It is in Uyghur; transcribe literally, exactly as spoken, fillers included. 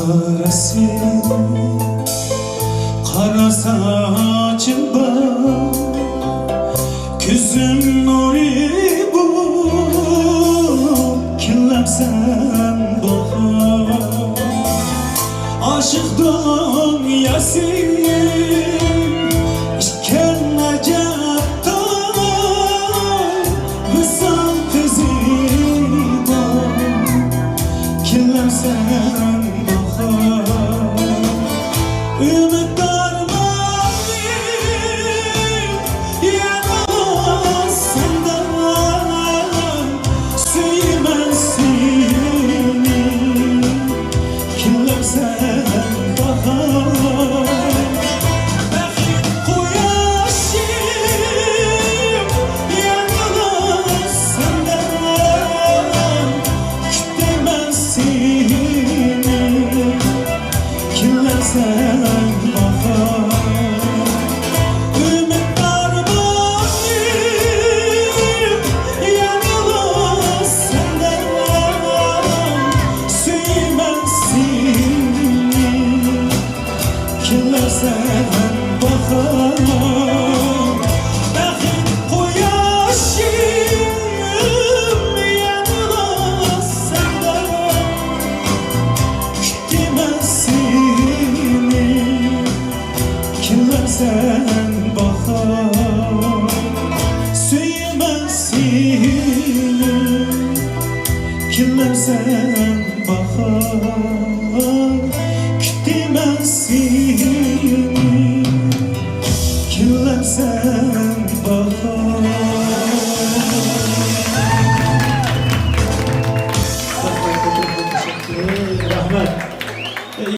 قاراسا، قارا ساچىم بار، كۆزۈم نۇرى بۇ، كۈنلەمسەن باھار. ئاشىق دۇنياسى ئىكەن ئەجەب تالاي، ۋىسال قىزى بار، كۈنلەمسەن باھار. ئۈمىد ئارمانىم يەنىلا سەندە، سۆيىمەن سېنى، كۈنلەمسەن باھار. بەخت قۇياشىم يەنىلا سەندە، كۈتىمەن سېنى، كۈنلەمسەن باھار. ئۈمىد ئارمانىم يەنىلا سەندە، سۆيىمەن سېنى، كۈنلەمسەن باھار. بەخت قۇياشىم يەنىلا سەندە، كۈتىمەن سېنى، كۈنلەمسەن باھار. سۆيىمەن سېنى، كۈنلەمسەن باھار. كۈتىمەن سېنى، كۈنلەمسەن باھار.